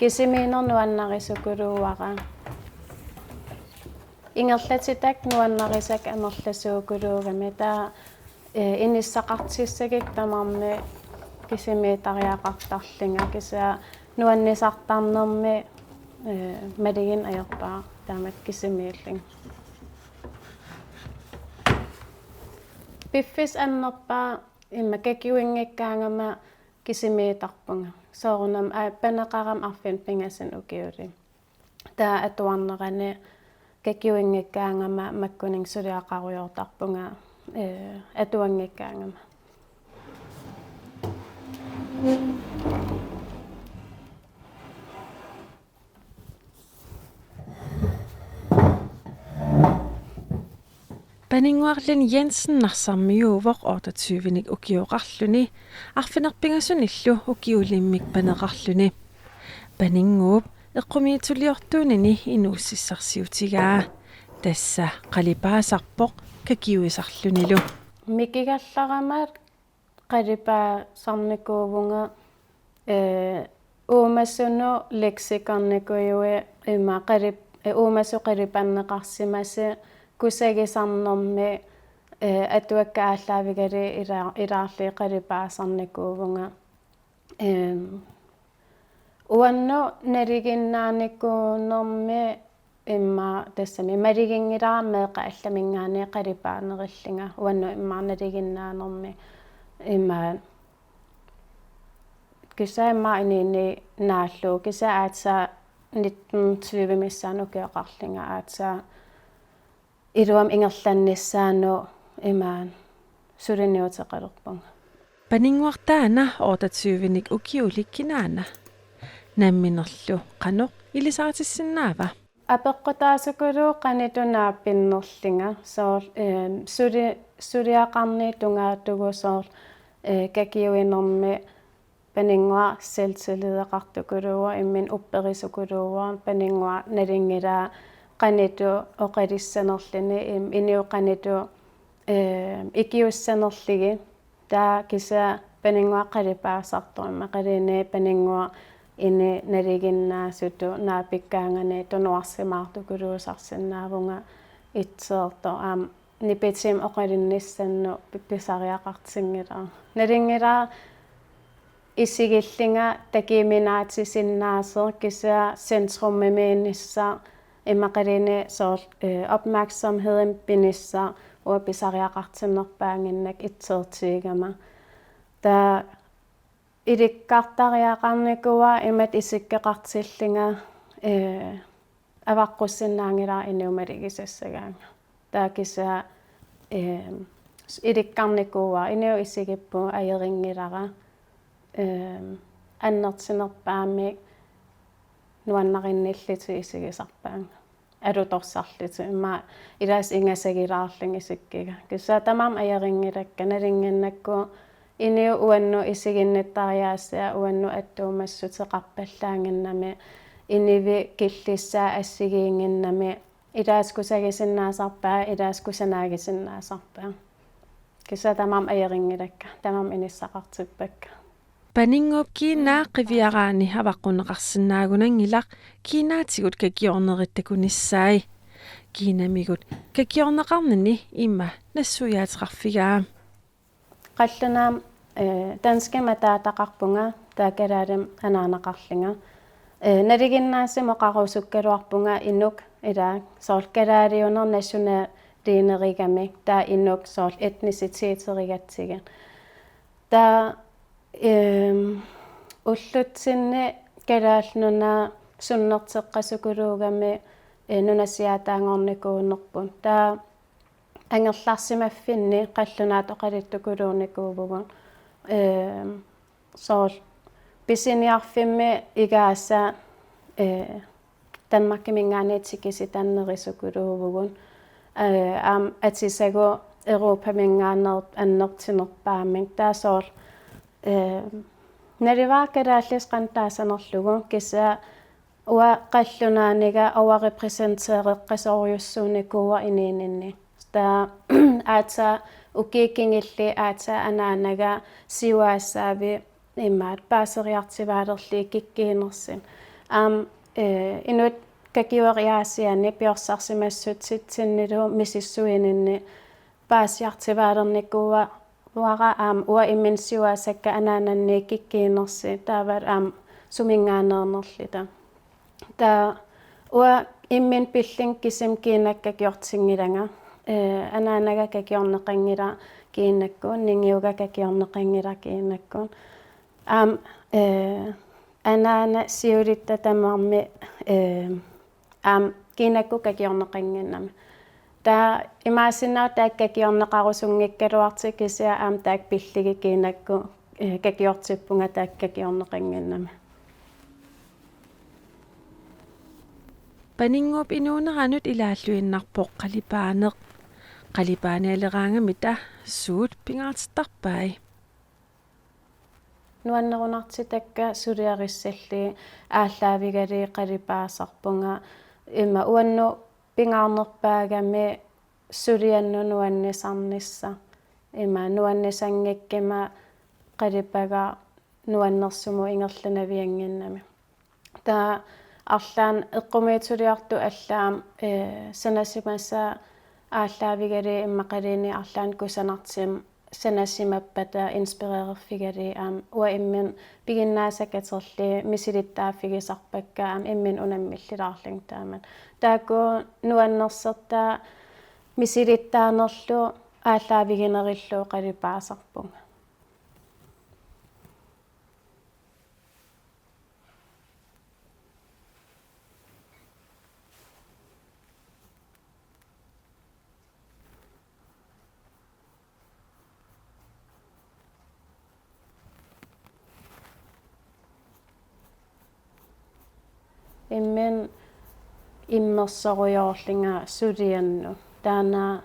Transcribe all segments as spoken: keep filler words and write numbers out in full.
Kisimiinneq nuannarisukuluuara. Ingerlatitak nuannarisakka amerlasuukuluugami, taava, eh, inissaqartissagikka tamarmik kisimiittariaqartarlunga, kisianni nuannisartarnermi, eh, malugineq ajorpara taamatut kisimiillunga. Piffissaq annerpaaq immaqa kakiunngikkaangama kisimiittarpunga. Soorunami, aa, paneqarama arfineq-pingasunut ukiulik. Taava atuarnerani kakiunngikkaangama makkuninnga suliaqarujoortarpunga, eh, atuanngikkaangama. Paninnguaq Lind Jensen Narsarmiuuvoq otteogtyvenik ukioqarluni, arfineq-pingasunillu ukiulimmik paneqarluni. Paninnguup eqqumiitsuliortuunini inuussutissarsiutigaa. Tassa qalipaasarpoq kakiuisarlunilu. Mikigallarama qalipaasarnikuuvunga, eh, uumasunut leksikornikujuit immaqa qalip-, eh, uumasut qalipanneqarsimasut kusagisarnermi, eh, atuakkat aallaavigalugit ila-, ilaarlugit qalipaasarnikuuvunga. Ehm, uannut nalinginnaanikuunermi immaqa tassami maluginngilara meeqqat allaminngaanniit qalipaanerillunga, uannut immaqa nalinginnaanermi immaqa, kisianni immaqa inuuneq naallugu, kisianni aatsaat nitten tyve missaani ukioqarlunga aatsaat iluamik ingerlannissaanut imaattoq suliniuteqalerpunga. Paninnguaq taanna otteogtyvenik ukiulik kinaana? Namminerlu qanoq ilisaritissinnaava? Apeqqutaasukuluuvoq qanoq ittoq naapinnerlunga, soorlu, ehm, suli-, suliaqarniit tungaatigut soorlu, eh, kakiuinermi Paninnguaq selvtillideqartukuluuvoq, imminut upperisukuluuvoq, Paninnguaq nalunngilara qanoq ittoq oqalussanerluni, im-, inuup qanoq ittoq, eh, ikiussanerlugit. Taava kisianni Paninnguaq qalipaasartoq, imaluunniit Paninnguaq inuup nalinginnaasutut naapikkaanganeq tunuarsimaartukuluusarsinnaavunga itseertoq, aamma nipitigut oqalunnissannut pi-, pisariaqartinngilara. Nalunngilara isigillunga takujuminaatisinnaasoq, kisianni centrumimiinnissaq imaluunniit soorlu, eh, opmærksomhedimik pinissaq uanga pisariaqartinnerpaannginnakku itseertigigama. Taava ilikkartariaqarnikuuara imatut isikkoqartillunga, eh, avaqqussinnaanngilara inuup malugisassagaangat. Taava kisianni, ehm, s-, ilikkarnikuuara, inuit isigippugut ajorinngilara, ehm, annertunerpaamik nuannarinnillutik isigisarpaannga. Alutorsarlutik, immaqa ilaasa ingasagilaarlunga isikkiga. Kisianni tamarmik ajorinngilakka, nalunnginnakku inuit uannut isiginnittariaasia, uannut attuumassuteqarpallaannginnami, inuit killissaat assigiinnginnami, ilaasa kusagisinnaasarpaat, ilaasa kusanaagisinnaasarpaat. Kisianni tamarmik ajorinngilakka, tamarmik inissaqartippakka. Paninnguup kiinaa qiviaraanni avaqqunneqarsinnaagunanngilaq kiinaatigut kakiornerit takunissaat. Kiinamigut kakiorneqarnini ima nassuiaateqarfigaa. Qallunaamik, eh, danskimik ataataqarpunga, taava kalaalimik anaanaqarlunga. Eh, nalinginnaasumik oqarusukkaluarpunga inuk, ilaa, soorlu kalaaliuneq nationaliunerugami, taava inuk soorlu etniciteterigatsigit. Taava, ehm, ullutsinni Kalaallit Nunaat sunnerteqqasukuluugami, eh, nunasiaataanngornikuunerput. Taava angerlarsimaffinni qallunaatut oqaluttukuluunikuuvugut. Ehm, soorlu pisiniarfimmi igaasa, eh, Danmarkiminngaanniit tikisitannerusukuluuvugut. Eh, aamma atisagut Europaminngaanneerput annertunerpaamik. Taava soorlu, eh, naluara kalaallisut qanoq taassanerlugu, kisianni uanga qallunaaniga overrepræsentereqqasoorujussuunikuuara inuuninni. Taava aatsaat ukiut kingulliit aatsaat anaanaga siuaassaavik imaattoq paaseriartuaalerlugit kikkuunersut. Aamma, eh, inuit kakiueriaasianni piorsarsimassutsitsinnilu misissuininni paasiartuaalernikuuara aamma uanga imminut siuaasakka anaanannit kikkuunersut taavalu aamma suminngaanneernerluta. Taava uanga imminut pillunga kisima kiinakku kakiortinngilanga. Eh, anaanaga kakiorneqanngilaq kiinakkut, ningiuga kakiorneqanngilaq kiinakkut. Aamma, eh, anaana siulitta tamarmi, eh, aamma kiinakkut kakiorneqannginnami. Taava imaassinnaavoq taakku kakiorneqarusunngikkaluartut kisianni aamma taakku pillugit kiinakkut, eh, kakiortippunga taakku kakiorneqannginnami. Paninnguup inuuneranut ilaalluinnarpoq qalipaaneq. Qalipaanialeraangamita suut pingaartittarpai? Nuannerunartutakka suliarissallugit aallaavigalugit qalipaasarpunga. Ima uannut pingaarnerpaagami suliannut nuannisarnissaq. Ima nuannisanngikkuma qalipagaq nuannersumut ingerlanaviannginnami. Taava arlaannik eqqumiitsuliortut allaat aamma, eh, sanasimasaat aallaavigalugit immaqaluunniit arlaannik kusanartumik sanasimappata inspirererfigalugit aamma uanga imminut piginnaasat katerlugit misilittaaffigisarpakka aamma imminut unammillulaarlunga taamatut. Taakku nuannersortaa misilittaanerlu aallaaviginerullugu qalipaasarpunga. Imminut immersorujoorlunga suliannut. Taanna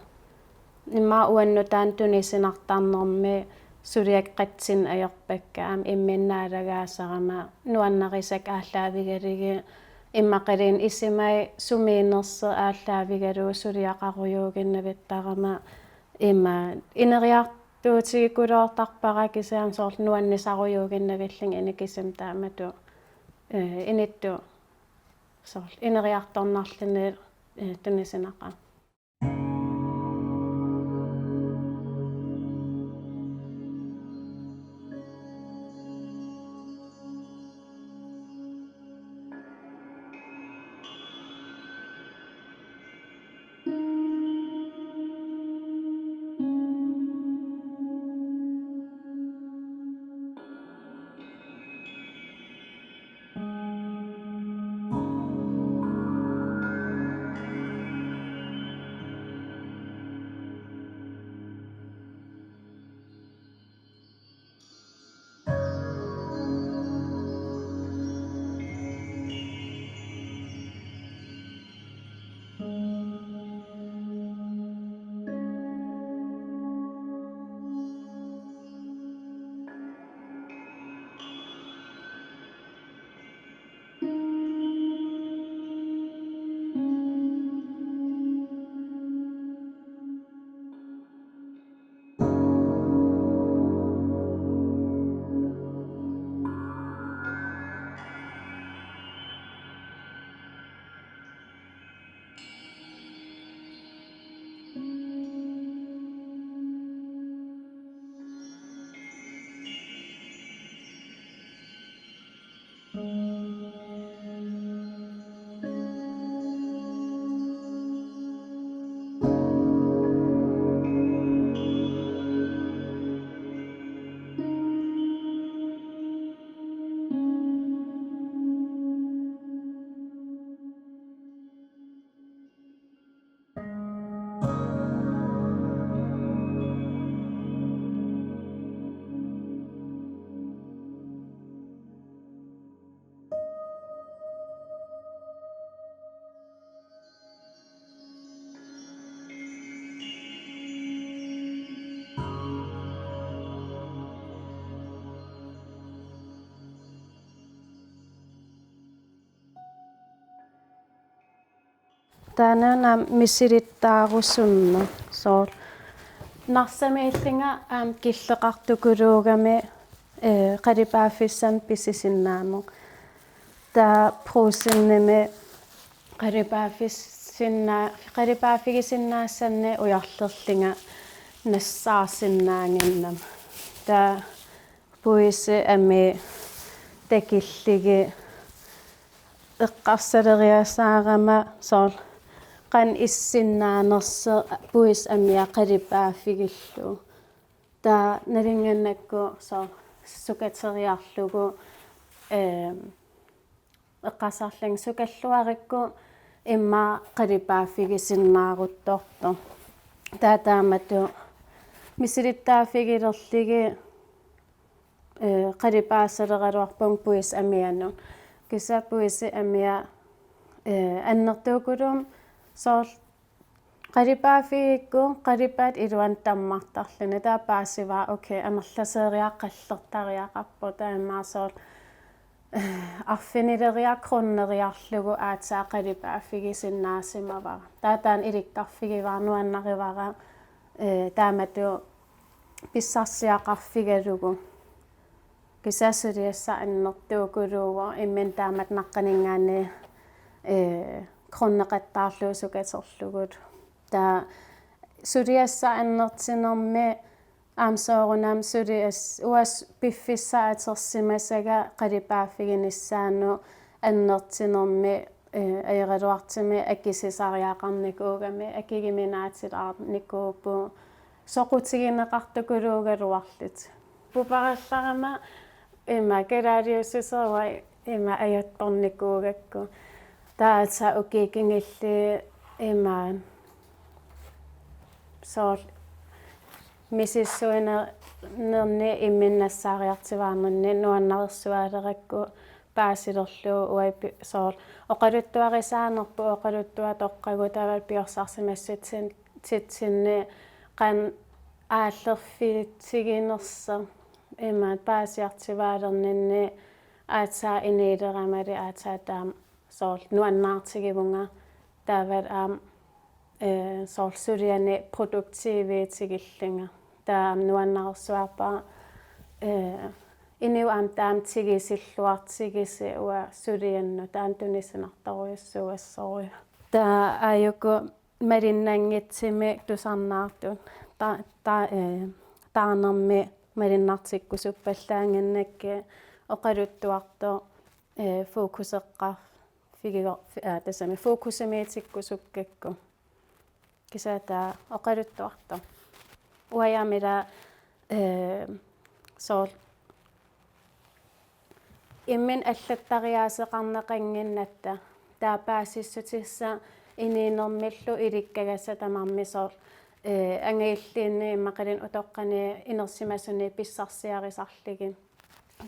ima uannut taanna tunisinartarnermi suliakka qatsinneq ajorpakka aamma imminut naalagaasarama nuannarisakka aallaavigalugit immaqaluunniit isumai sumiinnersoq aallaavigalugu suliaqarujuuginnavittarama ima ineriartuutigikkuloortarpara kisianni soorlu nuannisarujuuginnavillunga inuit kisima taamatut, eh, inuttut soorlu ineriartornarluni, eh, tunisinaqaaq. Taanna aamma misilittaarusunnaq. Soorlu Narsamiillunga aamma killeqartukuluugami, eh, qalipaaffissamik pisisinnaaneq. Taava Brugsenimi qalipaaffissinna-, qalipaaffigisinnaassanni ujarlerlunga nassaarsinnaannginnama. Taava puisit amii takillugit eqqarsaleriasaarama soorlu qanoq issinnaanersoq puisit amia qalipaaffigillugu. Taava nalunnginnakku soorlu sukateriarlugu, ehm, eqqarsarlunga sukalluarukku immaqa qalipaaffigisinnaaruttortoq. Taava taamatut misilittaaffigilerlugit, eh, qalipaasaleraluarpunga puisit amianut. Kisianni puisit amia, eh, annertuukulummik soorlu qalipaaffigigukku qalipaatit iluanni tammartarluni, taava paasivara, okay, amerlasooriarlugu qallertariaqarpoq, taava immaqa soorlu, eh, arfinileriarlugu grunderiarlugu aatsaat qalipaaffigisinnaasimavara. Taava taanna ilikkarfigivara, nuannarivara, eh, taamatut pissarsiaqarfigalugu. Kisianni suliassaq annertuukuluuvoq imminut taamatut naqqaninngaanniit, eh, grundeqattaarlugu sukaterlugulu. Taava suliassaq annertunermi aamma soorunami suliassaq uanga piffissaq atorsimasaga qalipaaffiginissaanut annertunermi, eh, ajoraluartumik akisisariaqarnikuugami, akigiminaatilaarnikuupput, soqutigineqartukulooraluarlutik. Puparallarama ima kalaaliussuseq uanga ima ajortornikuugakku. Taava aatsaat ukiut kingulliit ima soorlu misissuinerni imminut nassaariartuaarnerni nuannarisualerakku paasilerlugu uanga pi-, soorlu oqaluttuarisaanerput oqaluttuatoqqagut taavalu piorsarsimassutsin-, -sutsinni qanoq aallerfiitiginersoq ima paasiartuaalerninni aatsaat inuuleramali aatsaat taama soorlu nuannaartigivunga taavalu aamma, eh, soorlu suliani produktiviutigillunga. Taava nuannaarsuarpara, eh, inuit aamma taama tigusilluartugisi uanga suliannut taanna tunisinartorujussuuassorujuk. Taava aajuku malinnanngitsumik tusarnaartut. Ta-, ta-, eh, taarnermi malinnartikkusuppallaannginnakkit oqaluttuartoq, eh, fokuseqqarfigigo-, fi-, eh, tassami fokusimiitikkusukkakku. Kisianni taava oqaluttuartoq. Uanga aamma ila, eh, soorlu imminut allattariaaseqarneqannginnatta. Taava paasissutissaq inuunermillu ilikkagassat tamarmik soorlu, eh, angajulliunneq imaluunniit utoqqanik inersimasuni pissarsiarisarlugit.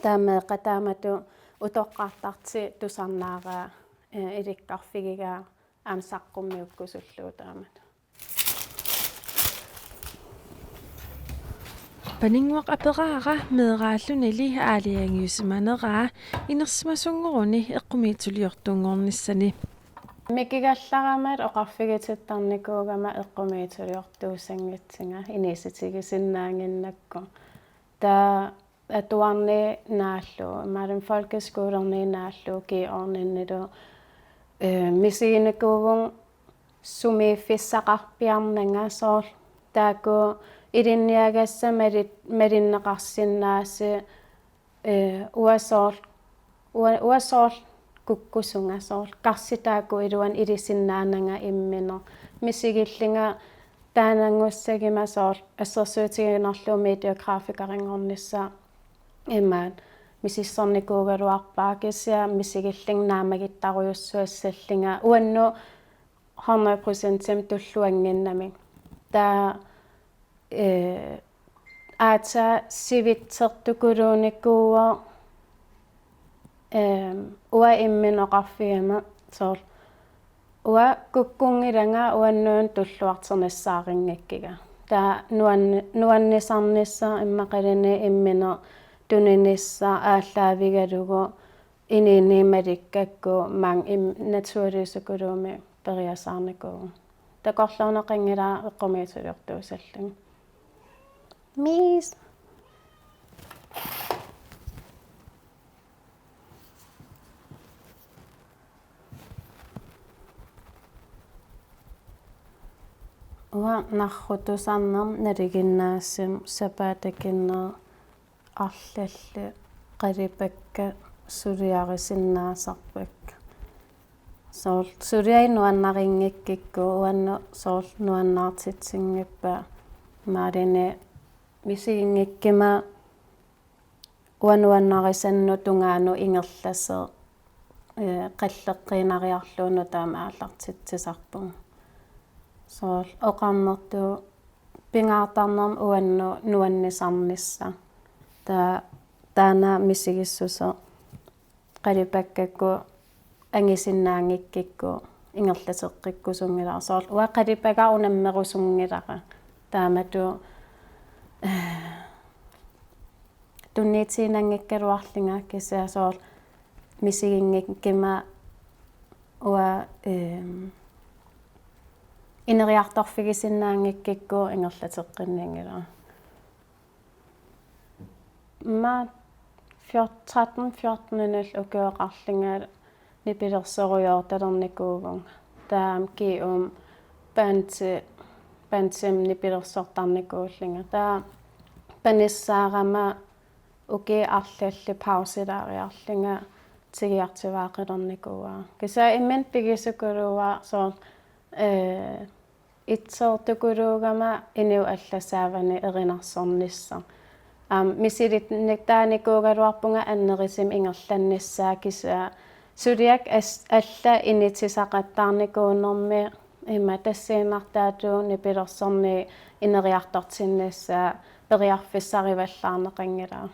Taava meeqqat taamatut utoqqartartut tusarnaaraa, eh, ilikkarfigigaa aamma saqqummiukkusullugu taamatut. Paninnguaq aperaara meeraallunili aalajangiusimaneraa inersimasunngoruni eqqumiitsuliortunngornissani. Mikigallarama oqarfigitittarnikuugama eqqumiitsuliortuussanngitsunga inuussutigisinnaannginnakku. Taava atuarniit naallugu, imaluunniit folkeskolerniit naallugu G-ordninnilu, eh, misiginikuuvunga sumiiffissaqarpiarnanga soorlu. Taakku ilinniagassat mali-, malinneqarsinnaasut, eh, uanga soorlu, uanga, uanga soorlu kukkusunga soorlu. Karsi taakku iluanni ilisinnaananga imminut. Misigillunga taananngussaguma soorlu assersuutigiinnarlugu mediegrafikeringornissaq imaat misissornikuugaluarpara kisianni misigillunga naammagittarujussaassallunga uannut hundrede procentimik tulluannginnamik. Taava, eh, aatsaat sivitsertukuluunikuuvoq, ehm, uanga imminut oqarfigama soorlu uanga kukkunngilanga uannut tulluartornissaarinngikkikka. Taava nuanni-, nuannisarnissaq immaqaluunniit imminut tuninissaq aallaavigalugu inuuneq malikkakku maanga im-, naturliusukuluumik periasaarnikuuvunga. Takorloorneqanngilaq eqqumiitsuliortuussallunga. Miss. Uanga narrutusarnermik nalinginnaasumik sapaatip akunnerini arlallit qalipakkat suliarisinnaasarpakka. Soorlu suliai nuannarinngikkukkit uannut soorlu nuannaartitsinngippat, imaluunniit misiginngikkuma uanga nuannarisannut tungaanut ingerlasoq, ee, qalleqqiinariarluunniit taama aallartitsisarpunga. Soorlu oqarnertut pingaartarnermik uannut nuannisarnissaq. Taava taanna misigissuseq qalipakkakkut angusinnaanngikkukku ingerlateqqikkusunngilara. Soorlu uanga qalipagaq unammerusunngilara. Taamatut, eh, tunniutiinnanngikkaluarlunga kisianni soorlu misiginngikkuma uanga, ehm, ineriartorfigisinnaanngikkukku ingerlateqqinninngilara. Aamma fjort-, tretten fjorten ukioqarlunga nipilersorujoortalernikuuvunga. Taava G U-mi bandi, bandimi nipilersortarnikuullunga. Taava panissaarama ukiut arlallit pausilaariarlunga tigujortuaaqalernikuuara. Kisianni imminut pigisukuluuara soorlu, ee, itsoortukuluugama inuit allassaavani erinarsornissaq. Aamma misilittaanikuugaluarpunga annerusumik ingerlannissaa kisianni suliakka as-, allat inutisaqattaarnikuunermi ima tassiinnartaatut nipilersorneq ineriartortinnissaa periarfissarivallaarneqanngilaq.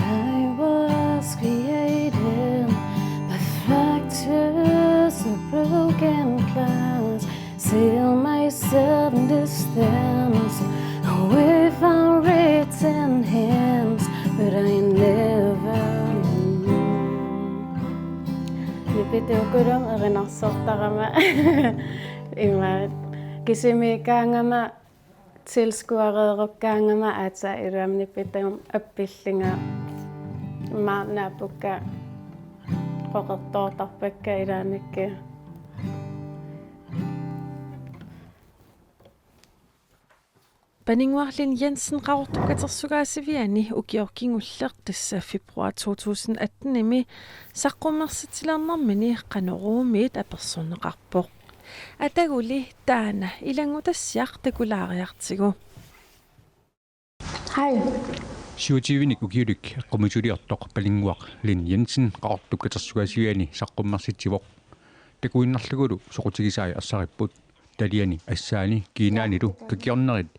I was created by fractures of broken glass. Seal myself in distance, away from written hands, but I never knew. Nipituukuluunga erinarsortarama ima kisimiikkaangama tilskuereerukkaangama aatsaat iluamik nipituumik appillunga, ima naappukka qooqertoortarpakka ilaannikkut. Paninnguaq Lind Jensen Qaqortoq Katersugaasiviani ukioq kingulleq, tassa februar to tusind atten-imi, saqqummersitsilernermini Qanoruumiit apersorneqarpoq. Ataguli taanna ilanngutassiaq takulaariartigu. Hej. Syvogtyvenik ukiulik eqqumiitsuliortoq Paninnguaq Lind Jensen Qaqortoq Katersugaasiviani saqqummersitsivoq. Takuinnarlugulu soqutigisai arsaripput. Taliani assaani kiinaanilu kakiornerit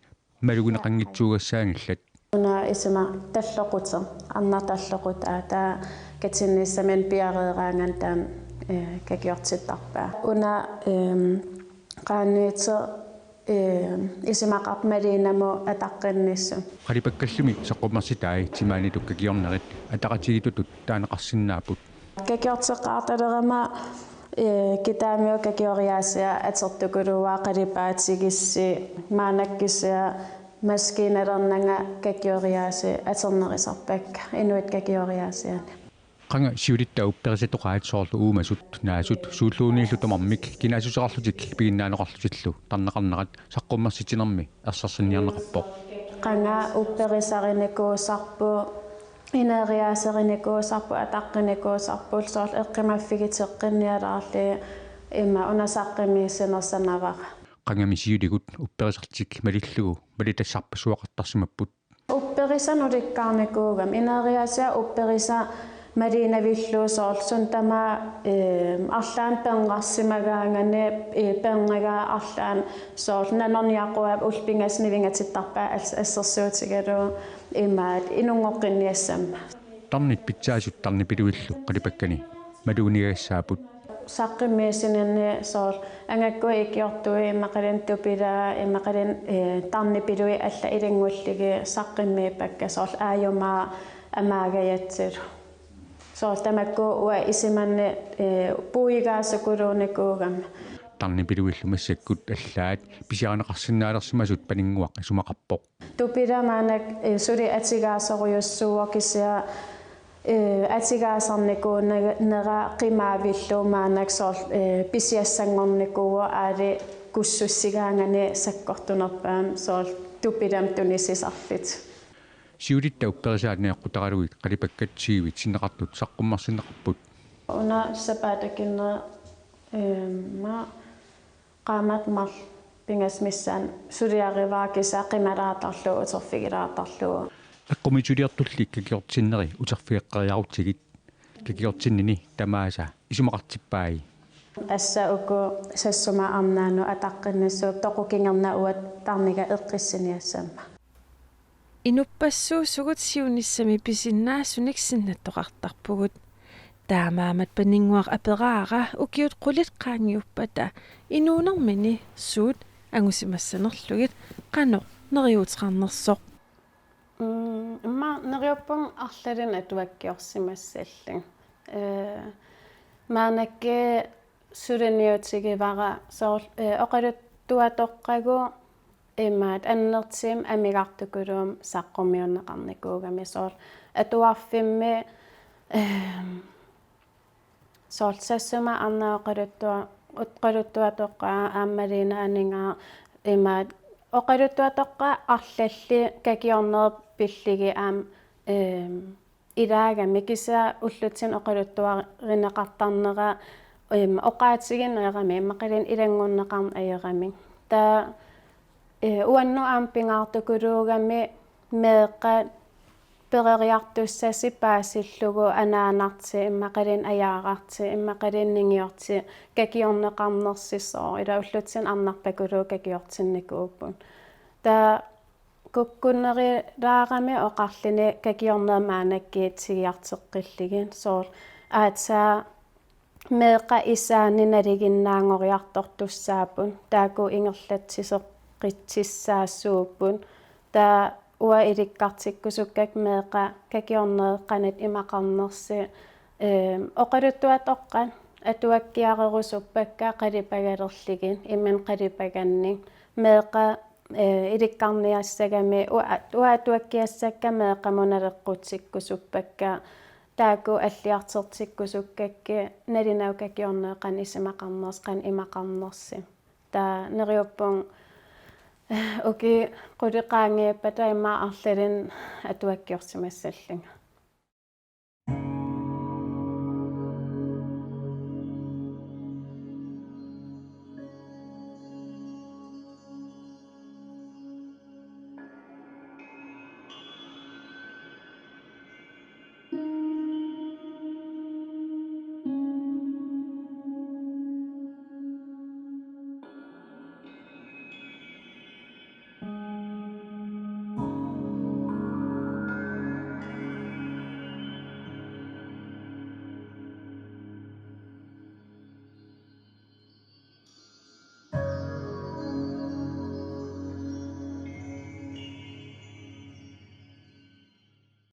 malugineqanngitsuugassaanngillat. Una isima talloquteq, arnaq talloqut aata katinnissaminut piareeraangata taanna, eh, kakiortittarpaa. Una, ehm, qaanniuteq, ehm, isumaqarpoq Malinamut ataqqinnissut. Qalipakkallumi saqqummersitai timaanilu kakiornerit ataqatigiittutut taaneqarsinnaapput. Kakiorteqqaartalerama, eh, kitaamiut kakioriaasia atortukuluuara, qalipaatigissi, maannakkut kisianni maskiinalernanga kakioriaasia atornerusarpakka inuit kakioriaasianik. Qanga siulitta upperisatoqaat soorlu uumasut, naasut, suulluunniillu tamarmik kinaassuseqarlutik piginnaaneqarlutillu tarneqarnerat saqqummersitsinermi ersersinniarneqarpoq. Qanga upperisarinikuusarput, ineriaaserinikuusarput, ataqqinikuusarput, soorlu eqqumaffigiteqqinnialaarlugit ima una saqqummiussinersanavara. Qangami siuligut upperisartik malillugu malitassarpassuaqartarsimapput. Upperisanik ulikkaarnikuugami, ineriaasiat upperisat Malinavillu soorlu suna tamaat, eh, arlaannik pernarsimagaangaanni, eh, pernagaat arlaannik soorlu nanorniaquap ullut pingasut nivingatittarpaat as-, assersuutigalugu imaattoq inunngoqqinniassammat. Tarnit pitsaasut Tarnipiluillu qalipakkani malugigassaapput. Saqqummiissinninni soorlu angakkuit ikiortuit imaluunniit tupilaat imaluunniit, eh, tarnipiluit allat ilanngullugit saqqummiippakka soorlu aajumaaq amaagajatsilu. Soorlu tamakku uanga isumanni, eh, puigaasukuluunikuugama. Tarnipiluillu massakkut allaat pisiarineqarsinnaalersimasut Paninnguaq isumaqarpoq. Tupila maannakkut, eh, suli atugaasorujussuuvoq kisianni, eh, atugaasarnikuunera qimaavillugu maannakkut soorlu, eh, pisiassanngornikuuvoq aali kussussigaangaanni sakkortunerpaamik soorlu tupilami tunisisarlutik. Siulitta upperisaat neqqutaralugit qalipakkat tyvit sinneqartut saqqummersinneqarput. Una sapaatip akunnera, eh, ma qaammat marluk pingasut missaanni suliarivara kisianni qimalaartarlugu uterfigilaartarlugu. Eqqumiitsuliortulli kakiortinneri uterfigeqqeriarutsigit kakiortinnini tamaasa isumaqartippai. Tassa uku Sassuma Arnaanut ataqqinnissut toqukingernaq uanga tarniga eqqissiniassammat. Inuppassuusugut siunissami pisinnaasunik sinnattoqartarpugut. Taamaammat Paninnguaq aperaara ukiut qulit qaangiuppata inuunermini suut angusimassanerlugit qanoq neriuuteqarnersoq. Mm, immaqa neriuppunga arlalinnik atuakkiorsimassallunga. Eh, maannakkut suliniutigivara soorlu, eh, oqaluttuatoqqagut imaattoq annertuumik amigartukuluumik saqqummiunneqarnikuugami soorlu atuarfimmi, ehm, soorlu Sassuma Arnaq oqaluttua-, oqaluttuatoqqaat aamma Malinaaninngaanniit imaattoq oqaluttuatoqqaat arlallit kakiornerit pillugit aamma, ehm, ilaagami kisianni ullutsinni oqaluttuarineqartarnera, ehm, oqaatigineerami imaluunniit ilanngunneqarneq ajorami. Taava, eh, uannut aamma pingaartukuluugami meeqqat peroriartussasut paasillugu anaanartut imaluunniit ajaarartut imaluunniit ningiortut kakiorneqarnersut soorlu ila ullutsinni arnarpakuluupput kakiortinnikuupput. Taava kukkunerulaarami oqarluni kakiornerit maannakkut tigoriartoqqillugit soorlu aatsaat meeqqat isaanni nalinginnaanngoriartortussaapput taakku ingerlatsisoqqitsissaasuupput. Taava uanga ilikkartikkusukkakka meeqqat kakiornerit qanoq imaqarnersut, ehm, oqaluttuatoqqat atuakkiarerusuppakka qalipagalerlugit imminut qalipagannik meeqqat, eh, ilikkarniassagami uanga, uanga atuakkiassakka meeqqamut naleqqutsikkusuppakka taakku alliartortikkusukkakkit nalinginnaasumik kakiornerit qanoq isumaqarnersut qanoq imaqarnersut. Taava neriuppunga ukiut qulit qaangiuppata immaqa arlalinnik atuakkiorsimassallunga.